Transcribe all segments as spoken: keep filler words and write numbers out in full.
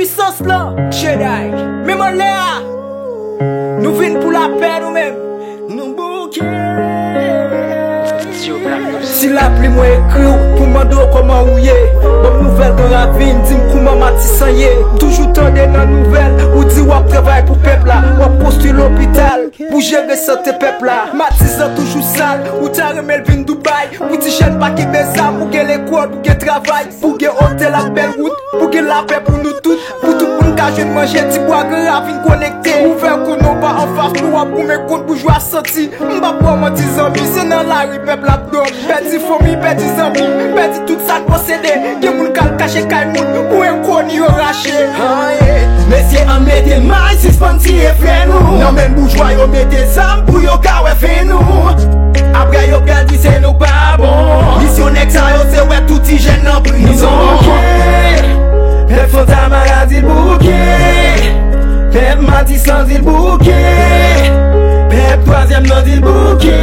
Pwisans lan, Jedi, menm anlè a. Nou vin pou lapè nou menm. Nou bouke. Si lapli mwen ekri w pou mande w kòman ou ye. Ban m nouvèl Gran Ravin, di m kouman Matisan ye. M toujou tande nan nouvèl ou di w ap travay pou pèp la, w ap konstwi lopital pou jere sante pèp la. Matisan toujou sal, ou ta renmen l vin Dubai. Pou ti jèn pa kenbe zam, pou gen lekòl, pou gen travay, pou gen otèl ak bèl wout, pou gen lapè pou nou tout, pou tout moun ka jwenn manje. Tibwa Gran Ravin konekte, ouvè kou nou pa anfas nou, w ap goumen kont boujwa santi. M p ap ba w manti zanmi, se nan lari pèp la ap dòmi. Pèdi fanmi, pèdi zanmi, pèdi tout sa n posede. Gen moun k al kache kay moun pou enkoni yo rache. Mesye, ann mete may, sispann tiye frè nou. Nan menm boujwa yo mete zam pou yo ka wè fen nou. Apre yo pral di se nou k pa bon. Misyon nèg sa yo se wè tout ti jèn nan prizon. Pèp Fanta Mara di l bouke. Pèp Matisan di l bouke. Pèp twazyèm nan di l bouke.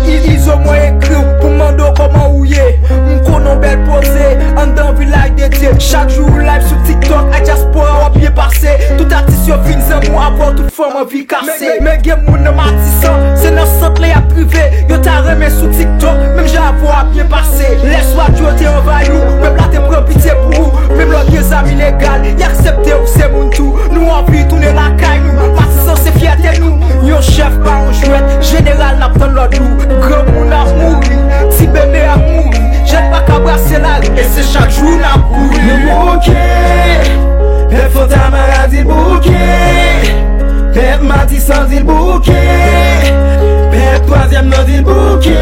I- Izo mwen ekri w pou mande w kòman ou ye. M konnen w bèl poze anndan vilaj de Dye. Chak jou ou live sou TikTok ak dyaspora w ap byen pase. Tout atis yo vin zanmi w avè w, tout fanm anvi kase. Men, men gen moun nan Matisan, se nan sant lan y ap rive. Yo ta renmen sou TikTok, menm jan avè w ap byen pase. Lè swat yo te anvayi w, pèp la te pran pitye pou ou. Menm lè w gen zam ilegal, y aksepte w se moun tou. Nou anvi tounen lakay nou, Matisan se fyète nou. Yon chèf pa yon jwèt, jeneral n ap tann lòd ou. Granmoun ap mouri, ti bebe ap mouri. Jèn pa ka brase lari, e se chak jou n ap kouri. Nou bouke, pèp Fanta Mara di l bouke. Pèp Matisan di l bouke. Pèp twazyèm nan di l bouke.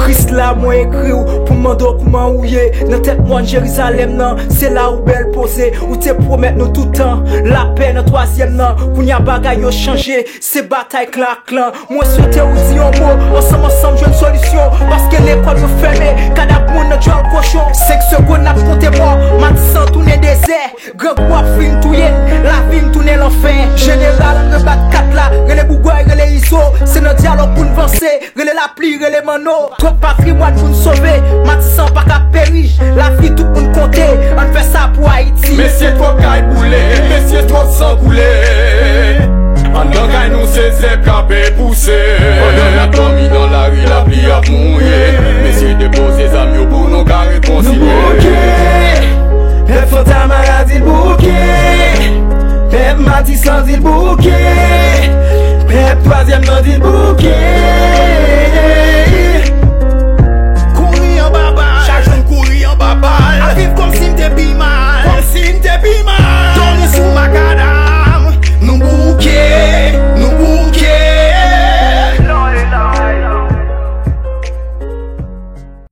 Kris la mwen ekri w pou mande w kouman ou ye. Nan tèt mòn Jerizalèm nan, se la ou bèl poze. Ou te pwomèt nou toutan lapè nan twazyèm nan. Kounye a bagay yo chanje, se batay klan ak klan. Mwen swete ou di yon mo, ansanm ansanm jwenn solisyon. Paske lekòl yo fèmen, kadav moun nan djòl kochon. Senk segonn n ap konte mò, Matisan tounen dezè. Grangou ap fin touye n, lavi n tounen lanfè. Jeneral, ann rebat kat la, rele Bougway, rele Izo. Se nan dyalòg pou n vanse, rele lapli, rele manno. Twòp patrimwàn pou n sove, Matisan pa ka peri. Lavi tout moun konte, ann fè sa pou Ayiti. Mesye, twòp kay boule, mesye, twòp san koule. Anndan kay nou se zèb k ap pouse. Pandan n ap dòmi nan lari, lapli ap mouye.